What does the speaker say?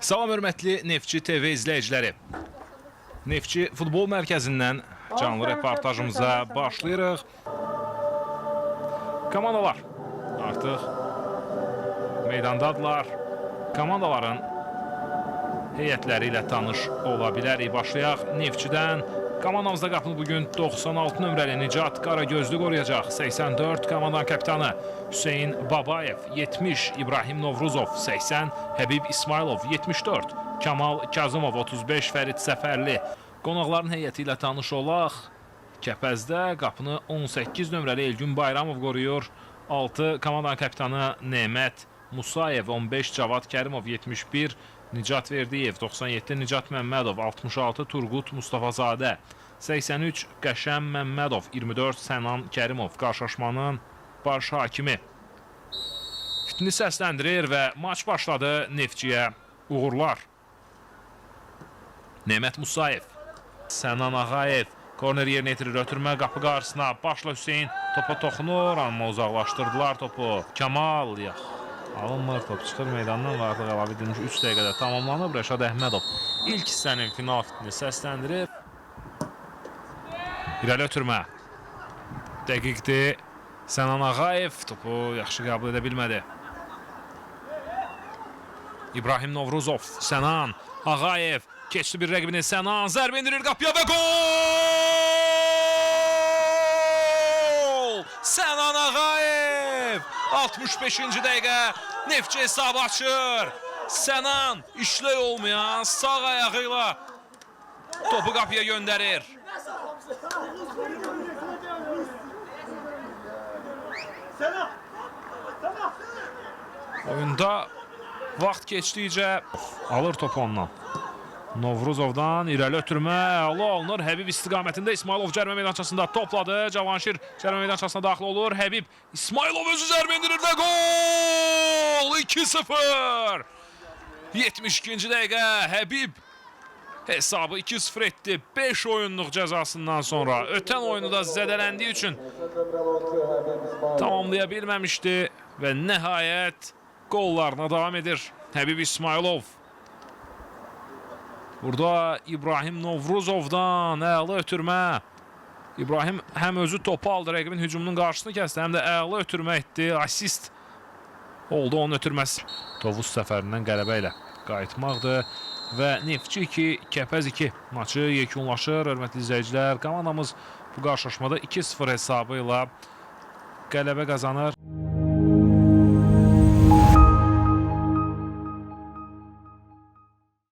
Salam hörmətli Neftçi TV izləyiciləri. Neftçi Futbol Mərkəzindən canlı reportajımıza başlayırıq. Komandalar artıq meydandadırlar. Komandaların heyətləri ilə tanış ola bilərik. Başlayaq Neftçidən. Komandamızda qapını bugün 96 nömrəli Nicat Qaragözlü qoruyacaq. 84 komandanın kapitanı Hüseyn Babayev, 70 İbrahim Novruzov, 80 Həbib İsmailov, 74 Kamal Kazımov, 35 Fərid Səfərli. Qonaqların heyəti ilə tanış olaq. Kəpəzdə qapını 18 nömrəli Elgün Bayramov qoruyur. 6 komandanın kapitanı Nemət Musayev, 15 Cavad Kərimov, 71 Nicat Verdiyev, 97 Nicat Məmmədov, 66 Turqut Mustafazadə, 83 Qəşəm Məmmədov, 24 Sənan Kərimov qarşılaşmanın baş hakimi. Fitni səsləndirir və maç başladı Neftçiyə. Uğurlar. Nemət Musayev, Sənan Ağayev korner yerinə yetirir, ötürmə qapı qarşısına. Başla Hüseyn topa toxunur, amma uzaqlaşdırdılar topu. Kamal yax. Alınmır, top çıxır meydandan və artıq əlavə edilmiş 3 dəqiqədə tamamlanıb. Rəşad Əhmədov ilk hissənin final fitini səsləndirib. İrəli ötürmə. Dəqiqdir. Sənan Ağayev topu yaxşı qəbul edə bilmədi. İbrahim Novruzov, Sənan Ağayev keçdi bir rəqibini. Sənan zərbə endirir qapıya və gol! Sənan Ağayev 65-ci dəqiqə Neftçi hesabı açır. Sənan işlək olmayan sağ ayağı ilə topu qapıya göndərir. Oyunda vaxt keçdikcə alır topu ondan. Novruzovdan irəli ötürmə əla alınır. Həbib istiqamətində İsmailov cərimə meydançasında topladı. Cavanşir cərimə meydançasına daxil olur. Həbib İsmailov özü zərbə endirir və gol! 2-0. 72-ci dəqiqə Həbib hesabı 2-0 etdi. 5 oyunluq cəzasından sonra ötən oyunu da zədələndiyi üçün tamamlaya bilməmişdi və nəhayət qollarına davam edir Həbib İsmailov. Burada İbrahim Novruzovdan əla ötürmə. İbrahim həm özü topu aldı, rəqibin hücumunun qarşısını kəsdi, həm də əla ötürmə etdi. Asist oldu onun ötürməsi. Tovuz səfərindən qələbə ilə qayıtmaqdır və Neftçi 2, Kəpəz 2 maçı yekunlaşır. Hörmətli izləyicilər, komandamız bu qarşılaşmada 2-0 hesabı ilə qələbə qazanır.